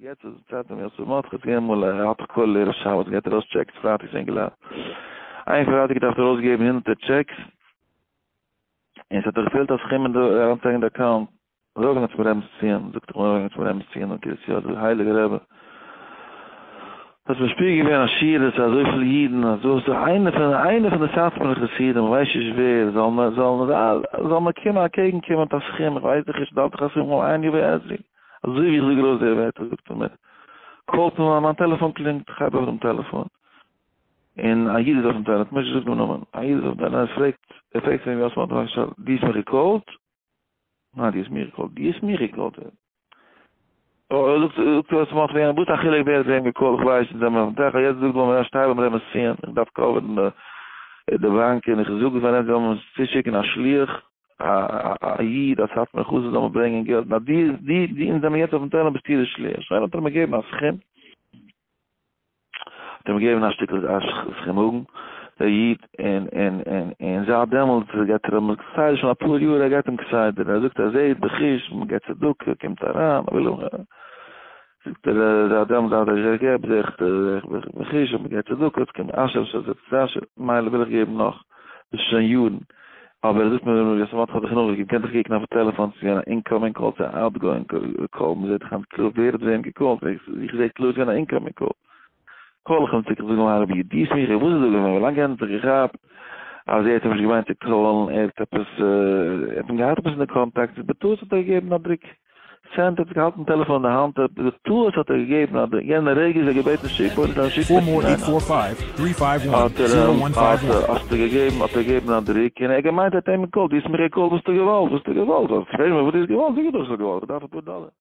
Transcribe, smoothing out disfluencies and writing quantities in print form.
יעצט איז די צייט פון יוסף מרדכי צו געבן אמאל ער האט דאך כולל ערב שבת געבט ער ארויס טשעקס פרייטאג אינגעלייט איין פרייטאג געדארפט ארויסגעבן הונדערטער טשעקס און ס'האט דאך געפעלט א סכום אין די אריינצולייגן די אקאונט ארויפגיין צום רבינ'ס ציון זאגט ער ארויפגיין צום רבינ'ס ציון אין קרית יואל דער הייליגער רבי האט משפיע געווען עשירות אזויפיל אידן אז דא איז איינער פון איינער פון די סאטמארע חסידים איך ווייס נישט ווער זאל מיר זאל זאל מיר קומען אקעגן קומען מיט א סכום איך ווייס דאך נישט דארף דאך א סכום איין יאר עזרי אזוי ווי איך זאג ארויס די ווערטער זאגט ער מיר, call ט מיר מיין טעלעפאן קלינגט, איך הייב אויף דעם טעלעפאן, און א איד איז אויפן טעלעפאן, משה זאגט דעם נאמען, א איד איז אויפן טעלעפאן, ער פרעגט, ער פרעגט פון ווי האסט מיין טעלעפאן, דו האסט מיך גע call ט? ניין דו האסט מיר גע call ט, דו האסט מיך גע call ט? אוי זאגט זאגט יוסף מרדכי וואס א חילוק ווער האט וועם גע call ט, איך ווייס נישט, זעמיר אויפן טעלעפאן, יעצט זאגט מען מיר שטיי ביים רבינ'ס ציון, איך דארף cover ן די באנק, און איך זאג פאר אים זאל מען צושיקן א שליח, א איד א סאטמאר חסיד זאל מיר ברענגען געלט, נאר די די די אונז זעמיר יעצט אויפן טעלער ביסטו די שליח, שוין האט ער מיר געגעבן א סכום, האט ער מיר געגעבן א שטיקל א סכום הגון, דער איד, און און און און זייט דעמאלטס געבט ער אים כסדר שוין אפאר יאר ער געבט אים כסדר, ער זאגט ער זעט בחוש מען געבט צדקה קומט אריין, וויל ער זאגט ער זייט דעמאלטס זייט איך געב זעה איך בחוש אז מען געבט צדקה עס קומט אשר אשר זעצט אשר, מילא וויל איך געבן נאך, דאס איז שוין יארן. אבער ער זאגט מיר יוסף מרדכי האט דיך נאכגעגעבן, קען דיך קוקן אויפן טעלעפאן צו געווען א incoming call צו א outgoing call, מען זעט דאך היינט קלאר ווער האט וועם גע call ט, איך זע קלאר עס איז געווען א incoming call. call איך אים צוריק איך זאג אים הרב איד, דו האסט מיך, וואס איז דא געווען, ווילאנג ער האט זיך געכאפט אז ער האט אים נישט געמיינט צו call ן, ער האט עפעס, ער האט אים געהאט עפעס אין די קאנטאקטס, בטעות האט ער געגעבן א דריק send האט געהאלטן טעלעפאן אין די האנט, בטעות האט ער געגעבן א דריק, יענע רגע איז ער געבעטן שיק בויס דיין שיק four more eight four five three five one zero one five one. האסטו געגעבן האט ער געגעבן א דריק און ער געמיינט ער האט אים גע call ט, דו האסט מיך גע call ט וואס האסטו געוואלט וואס האסטו געוואלט, פרעג מיר וואס דו האסט געוואלט, זאג איך דאך וואס איך האב געוואלט, איך דארף אפאר דאלער.